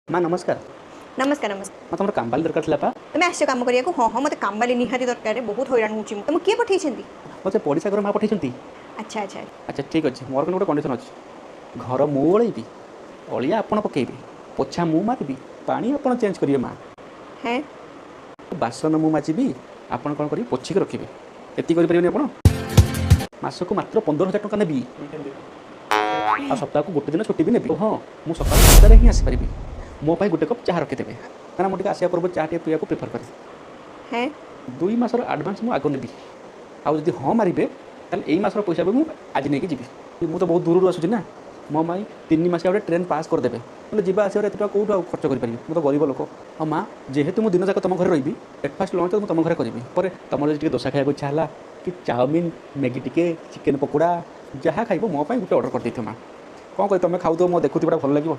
ମା ନମସ୍କାର। ନମସ୍କାର, ନମସ୍କାର। ମା, ତମର କାମବାଲି ଦରକାର ଥିଲା ପା? ତମେ ଆସିଛ କାମ କରିବାକୁ? ହଁ ହଁ, ମୋତେ କାମବାଲି ନିହାତି ଦରକାର, ବହୁତ ହଇରାଣ ହେଉଛି ମୁଁ। ତମକୁ କିଏ ପଠେଇଛନ୍ତି? ମୋତେ ପଡ଼ିଶା ଘର ମା ପଠେଇଛନ୍ତି। ଆଚ୍ଛା ଆଚ୍ଛା ଆଚ୍ଛା, ଠିକ୍ ଅଛି। ମୋର କିନ୍ତୁ ଗୋଟେ କଣ୍ଡିସନ୍ ଅଛି। ଘର ମୁଁ ଓଳେଇବି, ଅଳିଆ ଆପଣ ପକେଇବେ, ପୋଛା ମୁଁ ମାରିବି, ପାଣି ଆପଣ ଚେଞ୍ଜ କରିବେ ମା। ହେଁ? ବାସନ ମୁଁ ମାଜିବି, ଆପଣ କ'ଣ କରିବେ, ପୋଛିକି ରଖିବେ। ଏତିକି କରିପାରିବେନି ଆପଣ? ମାସକୁ ମାତ୍ର 15,000 ଟଙ୍କା ନେବି, ଆଉ ସପ୍ତାହକୁ ଗୋଟେ ଦିନ ଛୁଟି ବି ନେବି। ହଁ, ମୁଁ ସକାଳ 7ଟାରେ ହିଁ ଆସିପାରିବି। ମୋ ପାଇଁ ଗୋଟେ କପ୍ ଚାହା ରଖିଦେବେ, କାରଣ ମୁଁ ଟିକେ ଆସିବା ପୂର୍ବରୁ ଚାହା ଟିକେ ପିଇବାକୁ ପ୍ରିଫର୍ କରେ। ହେଁ? 2 ମାସର ଆଡ଼ଭାନ୍ସ ମୁଁ ଆଗ ନେବି, ଆଉ ଯଦି ହଁ ମାରିବେ ତାହେଲେ ଏଇ ମାସର ପଇସା ବି ମୁଁ ଆଜି ନେଇକି ଯିବି। ମୁଁ ତ ବହୁତ ଦୂରରୁ ଆସୁଛି ନା, ମୋ ପାଇଁ 3 ମାସିଆ ଗୋଟେ ଟ୍ରେନ୍ ପାସ୍ କରିଦେବେ। ହେଲେ ଯିବା ଆସିବାରେ ଏତେ ଟଙ୍କା କେଉଁଠୁ ଆଉ ଖର୍ଚ୍ଚ କରିପାରିବି? ମୁଁ ତ ଗରିବ ଲୋକ। ଆଉ ମା, ଯେହେତୁ ମୁଁ ଦିନ ଯାକ ତୁମ ଘରେ ରହିବି, ବ୍ରେକଫାଷ୍ଟ ଲଞ୍ଚ ମୁଁ ତୁମ ଘରେ କରିବି। ପରେ ତୁମର ଯଦି ଟିକେ ଦୋସା ଖାଇବାକୁ ଇଚ୍ଛା ହେଲା କି ଚାଉମିନ, ମ୍ୟାଗି ଟିକେ, ଚିକେନ୍ ପକୋଡ଼ା, ଯାହା ଖାଇବ ମୋ ପାଇଁ ଗୋଟେ ଅର୍ଡ଼ର କରିଦେଇଥିବ ମା। କ'ଣ କରିବି, ତୁମେ ଖାଉଥିବ ମୁଁ ଦେଖୁଥିବ, ଭଲ ଲାଗିବ।